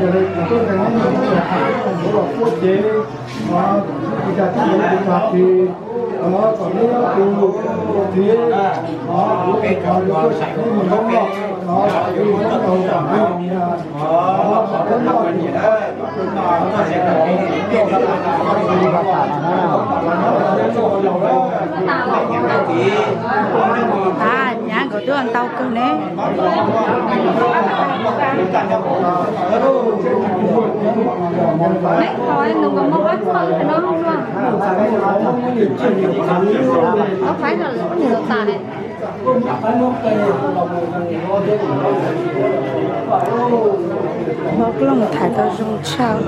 Yog li kuv tuaj ntees nej mus ua kuab cev, ua cas tsis ua tus tag kis, kom nej tus txiv, kuv pem cov yuav tuaj sam nej mus loob loj, kom nej mus loob tau kom nej mus, kom nej loj. Nyav nkawd twb ua ntau kawg ne. Mob Looj tham tau zoo tshaj,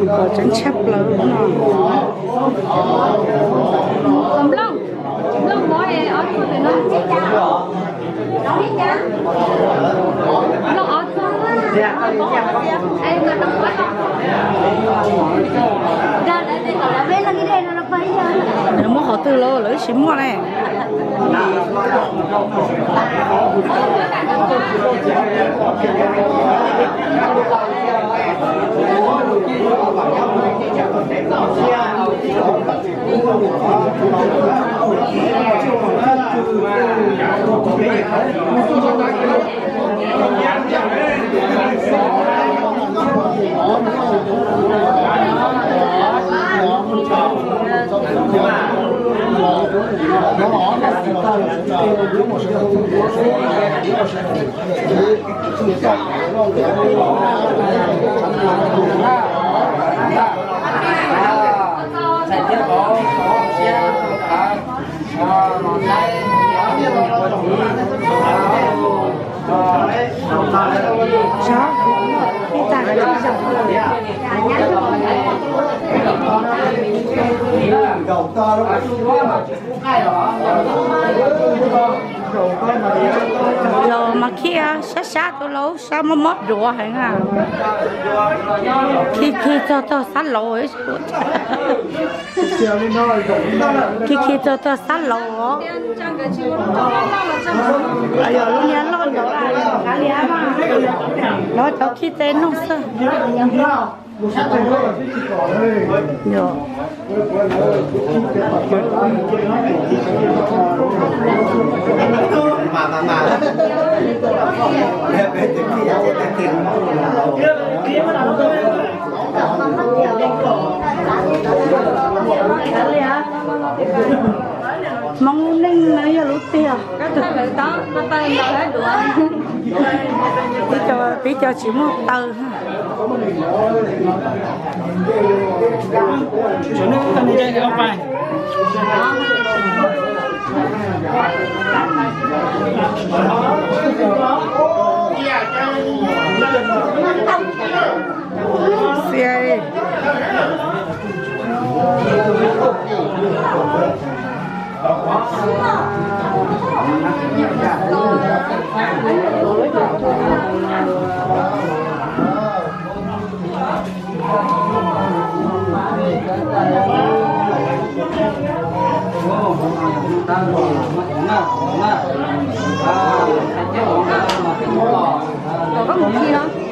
qhov tseeb tshaj plaws no. Nws muab qhov twg los lawv tsis muaj ne. Los mas khi sab sab tus laus sab mob mob duav heev na. Khi khi txog tog xab laus. Khi khi txog tog xab laus os. Yog lub niag loj nraud, lov cov khi tes noj xwb. Yog. Hmoob lub neej no yog lub tiag. Peb cov, peb cov tsis muaj taw.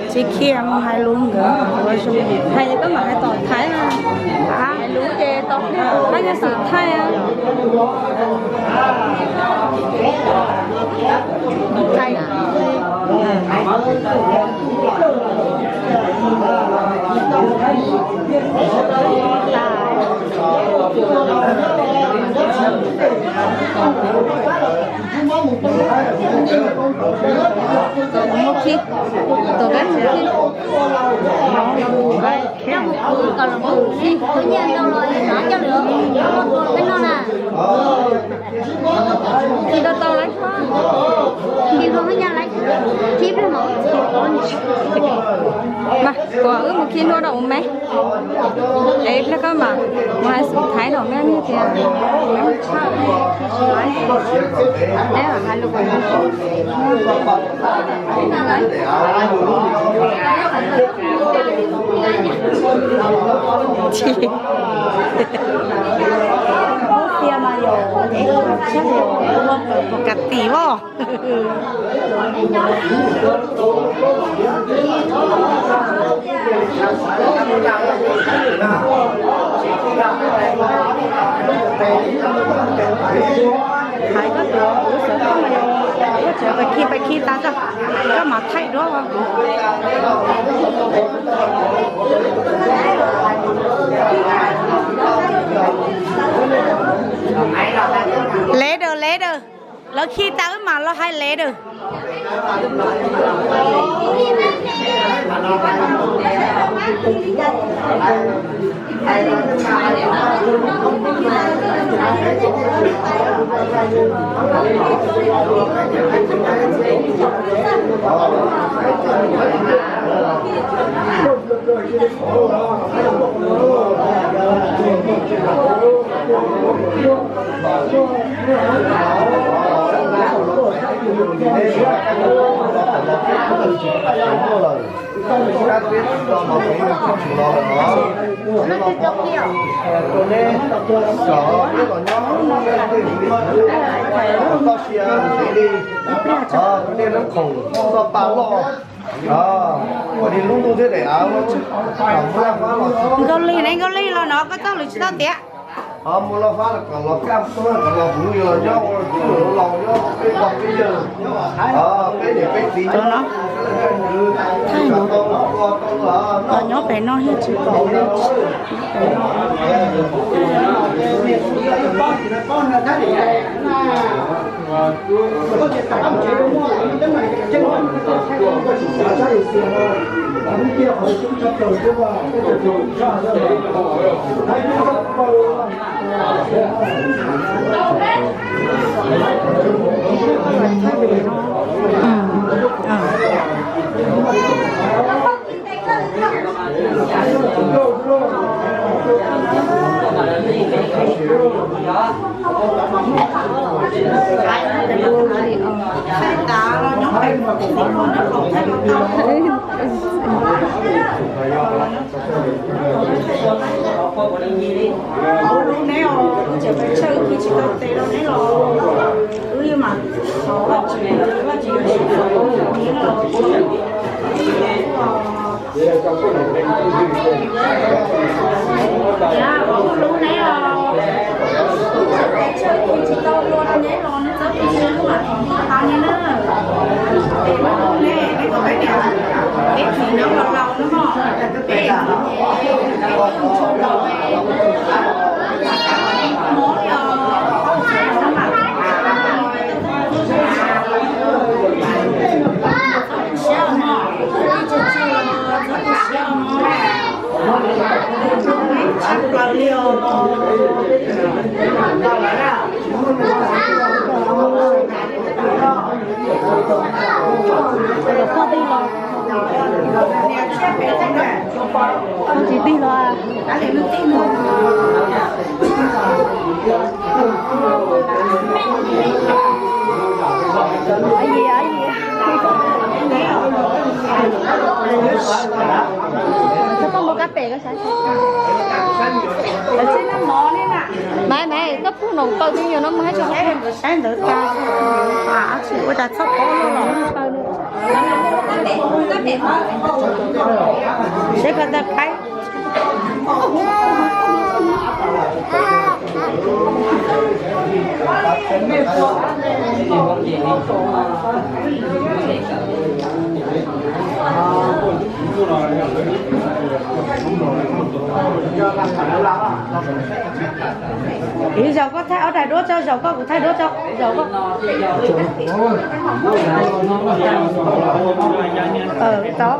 Tsis khiav mus hais lus nkawd. Hais koj mam hais tom Thaib na. Hais lus ces tau, koj yog xwm Thaib. Tus kab mus khi. Mus khi. Tus kab mus khi. Tus kab mus khi. Tus nyiaj ntau los cov coj lwm tus kab noj na. Khi tau tau lawm. Khi hlua nyaj lawm. Khi pliag mas. Mas kuv wb mus khi hlua rau ua me. Es ib pliag koj mam mus hais xwm Thaib rau me tias, Ua tiag mas yog, ua tiag mas yog, ua kom puas kam tim os. Hais koj tus kuv xav koj mas yog, koj tseem pais khi pais khi tas tso, koj mam thaij duab kuv. Later, later. Lawv khi tas wb mam los hais later. Nkauj Lig ne, Nkauj Lig los no koj txoj lus tsis tau tiav. Mus los fab los kom los kaj tuag kom los kuv los nyob ua tub los nyob peb pog peb yawg, peb niam peb txiv nyob. Thaij no, los nyob pem no thiab tsis pom. Ua lub neb os, wb tseem pes tsawg wb khi tsis tau tes rau neb los, wb yeej mam thov Vajtswv, Vajtswv yuav siv rau neb los. Ua lub neb os, wb tseem pes tsawg wb khi tsis tau tes rau neb los, neb txhob tu siab, wb mam thov neb na. Es ua lub neb, neb kom peb niam peb txiv nyob laus laus nawb mog, peb, peb ua ntsuag laus. Txhob tig los, txhob tig los. Txhob tig mus kab pem ko. Maiv, maiv, koj pub noom kaw twb yog no mus hab tso. Saib ntawd tas, ua cas txhob pov los. Saib koj tawg qaib. Ib zaug koj thaij ob daim duab tso, zaum koj kuv thaij duab tso, zaum koj. Tau.